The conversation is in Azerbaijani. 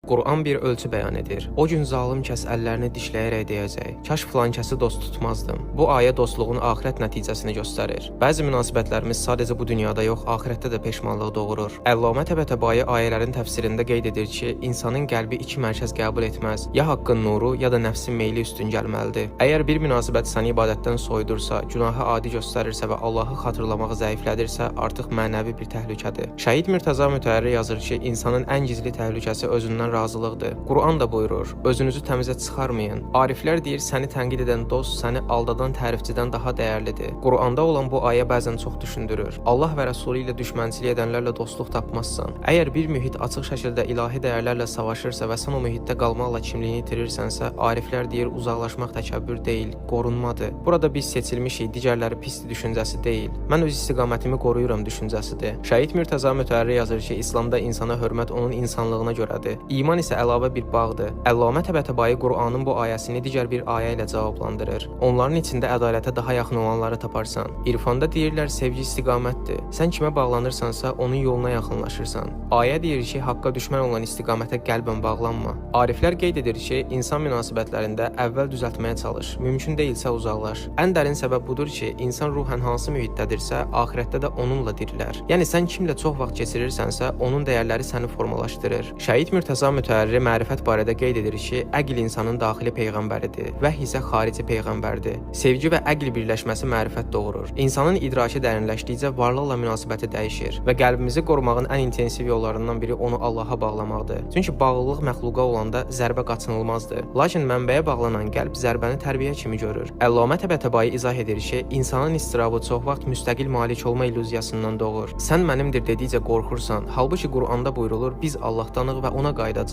Quran bir ölçü bəyan edir. O gün zalım kəs əllərini dişləyərək deyəcək: "Kaş filan kəsi dost tutmazdım." Bu ayə dostluğun axirət nəticəsini göstərir. Bəzi münasibətlərimiz sadəcə bu dünyada yox, axirətdə də peşmanlıq doğurur. Əllamə Təbətəbai ayələrin təfsirində qeyd edir ki, insanın qəlbi iki mərkəz qəbul etməz. Ya haqqın nuru, ya da nəfsin meyli üstün gəlməlidir. Əgər bir münasibət səni ibadətdən soyudursa, günahı adi göstərirsə və Allahı xatırlamağı zəiflədirsə, artıq mənəvi bir təhlükədir. Şəhid Mürtəza Mütəhəri yazır ki, insanın ən gizli təhlükəsi özündən razılıqdır. Quran da buyurur: "Özünüzü təmizə çıxarmayın." Ariflər deyir, səni tənqid edən dost səni aldadan tərifçidən daha dəyərlidir. Quranda olan bu ayə bəzən çox düşündürür. Allah və Rəsulu ilə düşmənçilik edənlərlə dostluq tapmazsan. Əgər bir mühit açıq şəkildə ilahi dəyərlərlə savaşırsa və sən o mühitdə qalmaqla kimliyini itirirsənsə, ariflər deyir, uzaqlaşmaq təkəbbür deyil, qorunmadır. Burada biz seçilmişik, digərləri pisdir düşüncəsi deyil. Mən öz istiqamətimi qoruyuram düşüncəsidir. Şəhid Mürtəza Mütəhəri yazır ki, İslamda insana hörmət onun insanlığına görədir. İman isə əlavə bir bağdır. Əllamə Təbətəbai Qur'anın bu ayəsini digər bir ayə ilə cavablandırır. Onların içində ədalətə daha yaxın olanları taparsan. İrfanda deyirlər, sevgi istiqamətdir. Sən kimə bağlanırsansa, onun yoluna yaxınlaşırsan. Ayə deyir ki, haqqa düşmən olan istiqamətə qəlbən bağlanma. Ariflər qeyd edir ki, insan münasibətlərində əvvəl düzəltməyə çalış. Mümkün deyilsə uzaqlaş. Ən dərin səbəb budur ki, insan ruhən hansı mühitdədirsə, axirətdə də onunla dirilər. Yəni sən kimlə çox vaxt keçirirsənsə, onun dəyərləri səni formalaşdırır. Şəhid Mürtəza Mütəhərri mərifət barədə qeyd edir ki, əql insanın daxili peyğəmbəridir, vəhy isə xarici peyğəmbərdir. Sevgi və əql birləşməsi mərifət doğurur. İnsanın idraki dərinləşdikcə varlıqla münasibəti dəyişir və qəlbimizi qorumağın ən intensiv yollarından biri onu Allaha bağlamaqdır. Çünki bağlılıq məxluqa olanda zərbə qaçınılmazdır. Lakin mənbəyə bağlanan qəlb zərbəni tərbiyə kimi görür. Əllamə Təbətəbai izah edir ki, insanın istirabı çox vaxt müstəqil malik olma illüziyasından doğur. Sən mənimdir dedikcə qorxursan. Halbuki Quranda buyrulur, biz Allahdanıq və ona qayıdacağıq.